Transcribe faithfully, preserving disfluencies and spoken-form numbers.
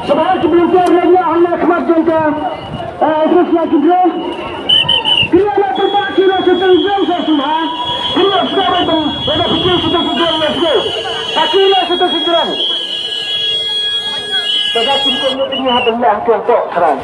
Sngewbha ki volunteer leit noh hangne khmat jong ka, eh, office ïa ki drone. Kine la pynbna ki la shooting drone sa sngewbha. Kine la shooting drone, la shooting drone, la shooting. Ka kine la shooting drone. Ka da kin ko mo ni ha dang la ko to trai.